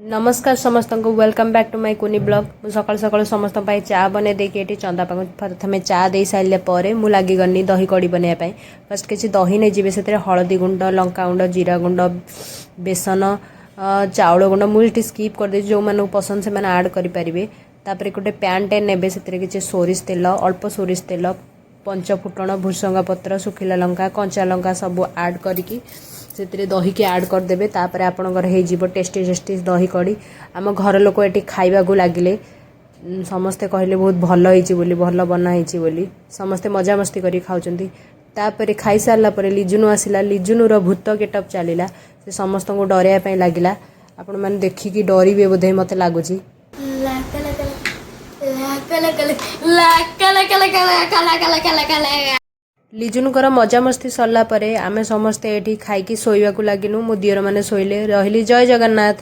ନମସ୍କାର ସମସ୍ତଙ୍କୁ, welcome back to my Kuni vlog. ମୁଁ ସକାଳୁ ସକାଳୁ ସମସ୍ତଙ୍କ ପାଇଁ ଚା ବନେଇ ଦେଇକି ଏଠି ଚନ୍ଦା ପାଖକୁ ପ୍ରଥମେ ଚା ଦେଇ ସାରିଲା ପରେ ମୁଁ ଲାଗିଗଲି ଦହି କଡ଼ି ବନେଇବା ପାଇଁ। ଫାର୍ଷ୍ଟ କିଛି ଦହି ନେଇଯିବେ, ସେଥିରେ ହଳଦୀ ଗୁଣ୍ଡ, ଲଙ୍କା ଗୁଣ୍ଡ, ଜିରା ଗୁଣ୍ଡ, ବେସନ, ଚାଉଳ ଗୁଣ୍ଡ। ମୁଁ ଏଠି ସ୍କିପ୍ କରିଦେଇଛି, ଯେଉଁମାନଙ୍କୁ ପସନ୍ଦ ସେମାନେ ଆଡ଼୍ କରିପାରିବେ। ତାପରେ ଗୋଟେ ପ୍ୟାନ୍ଟେ ନେବେ, ସେଥିରେ କିଛି ସୋରିଷ ତେଲ, ଅଳ୍ପ ସୋରିଷ ତେଲ, ପଞ୍ଚ ଫୁଟଣ, ଭୃସଙ୍ଗା ପତ୍ର, ଶୁଖିଲା ଲଙ୍କା, କଞ୍ଚା ଲଙ୍କା ସବୁ ଆଡ଼୍ କରିକି ସେଥିରେ ଦହିକି ଆଡ଼୍ କରିଦେବେ। ତାପରେ ଆପଣଙ୍କର ହେଇଯିବ ଟେଷ୍ଟି ଟେଷ୍ଟି ଦହି କଡ଼ି। ଆମ ଘର ଲୋକ ଏଠି ଖାଇବାକୁ ଲାଗିଲେ। ସମସ୍ତେ କହିଲେ ବହୁତ ଭଲ ହେଇଛି ବୋଲି, ଭଲ ବନା ହେଇଛି ବୋଲି। ସମସ୍ତେ ମଜାମସ୍ତି କରି ଖାଉଛନ୍ତି। ତାପରେ ଖାଇସାରିଲା ପରେ ଲିଜୁନୁ ଆସିଲା। ଲିଜୁନୁର ଭୂତ ଗେଟଅପ୍ ଚାଲିଲା। ସେ ସମସ୍ତଙ୍କୁ ଡରାଇବା ପାଇଁ ଲାଗିଲା। ଆପଣମାନେ ଦେଖିକି ଡରିବେ ବୋଧେ ମୋତେ ଲାଗୁଛି। ଲା କଲା କଲା ଲା କଲା କଲା ଲା କଲା କଲା କଲା କଲା କଲା କଲା କଲା। ଲିଜୁନୁଙ୍କର ମଜାମସ୍ତି ସରିଲା ପରେ ଆମେ ସମସ୍ତେ ଏଠି ଖାଇକି ଶୋଇବାକୁ ଲାଗିନୁ। ମୋ ଦିଅରମାନେ ଶୋଇଲେ। ରହିଲି, ଜୟ ଜଗନ୍ନାଥ।